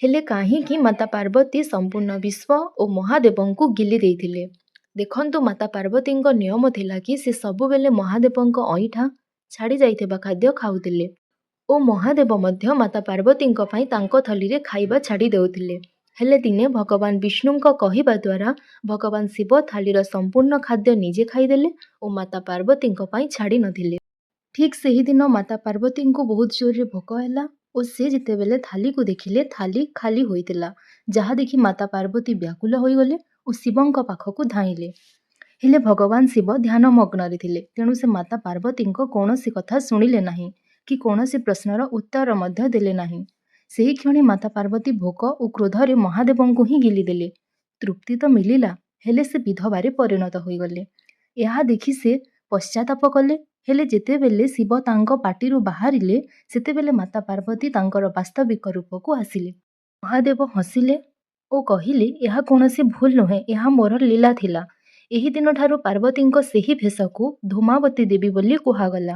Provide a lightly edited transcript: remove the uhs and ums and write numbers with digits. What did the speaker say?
ହେଲେ କାହିଁକି ମାତା ପାର୍ବତୀ ସମ୍ପୂର୍ଣ୍ଣ ବିଶ୍ୱ ଓ ମହାଦେବଙ୍କୁ ଗିଲି ଦେଇଥିଲେ? ଦେଖନ୍ତୁ, ମାତା ପାର୍ବତୀଙ୍କ ନିୟମ ଥିଲା କି ସେ ସବୁବେଳେ ମହାଦେବଙ୍କ ଅଇଁଠା ଛାଡ଼ି ଯାଇଥିବା ଖାଦ୍ୟ ଖାଉଥିଲେ ଓ ମହାଦେବ ମଧ୍ୟ ମାତା ପାର୍ବତୀଙ୍କ ପାଇଁ ତାଙ୍କ ଥାଳିରେ ଖାଇବା ଛାଡ଼ି ଦେଉଥିଲେ। ହେଲେ ଦିନେ ଭଗବାନ ବିଷ୍ଣୁଙ୍କ କହିବା ଦ୍ୱାରା ଭଗବାନ ଶିବ ଥାଳିର ସମ୍ପୂର୍ଣ୍ଣ ଖାଦ୍ୟ ନିଜେ ଖାଇଦେଲେ ଓ ମାତା ପାର୍ବତୀଙ୍କ ପାଇଁ ଛାଡ଼ି ନଥିଲେ। ଠିକ୍ ସେହିଦିନ ମାତା ପାର୍ବତୀଙ୍କୁ ବହୁତ ଜୋରରେ ଭୋକ ହେଲା ଓ ସେ ଯେତେବେଳେ ଥାଳିକୁ ଦେଖିଲେ, ଥାଳି ଖାଲି ହୋଇଥିଲା, ଯାହା ଦେଖି ମାତା ପାର୍ବତୀ ବ୍ୟାକୁଳ ହୋଇଗଲେ ଓ ଶିବଙ୍କ ପାଖକୁ ଧାଇଁଲେ। ହେଲେ ଭଗବାନ ଶିବ ଧ୍ୟାନମଗ୍ନରେ ଥିଲେ, ତେଣୁ ସେ ମାତା ପାର୍ବତୀଙ୍କ କୌଣସି କଥା ଶୁଣିଲେ ନାହିଁ କି କୌଣସି ପ୍ରଶ୍ନର ଉତ୍ତର ମଧ୍ୟ ଦେଲେ ନାହିଁ। ସେହି କ୍ଷଣି ମାତା ପାର୍ବତୀ ଭୋକ ଓ କ୍ରୋଧରେ ମହାଦେବଙ୍କୁ ହିଁ ଗିଳିଦେଲେ। ତୃପ୍ତି ତ ମିଳିଲା, ହେଲେ ସେ ବିଧବାରେ ପରିଣତ ହୋଇଗଲେ। ଏହା ଦେଖି ସେ ପଶ୍ଚାତାପ କଲେ। ହେଲେ ଯେତେବେଳେ ଶିବ ତାଙ୍କ ପାଟିରୁ ବାହାରିଲେ, ସେତେବେଳେ ମାତା ପାର୍ବତୀ ତାଙ୍କର ବାସ୍ତବିକ ରୂପକୁ ଆସିଲେ। ମହାଦେବ ହସିଲେ ଓ କହିଲେ, ଏହା କୌଣସି ଭୁଲ ନୁହେଁ, ଏହା ମୋର ଲୀଳା ଥିଲା। ଏହି ଦିନଠାରୁ ପାର୍ବତୀଙ୍କ ସେହି ଭେଶକୁ ଧୂମାବତୀ ଦେବୀ ବୋଲି କୁହାଗଲା।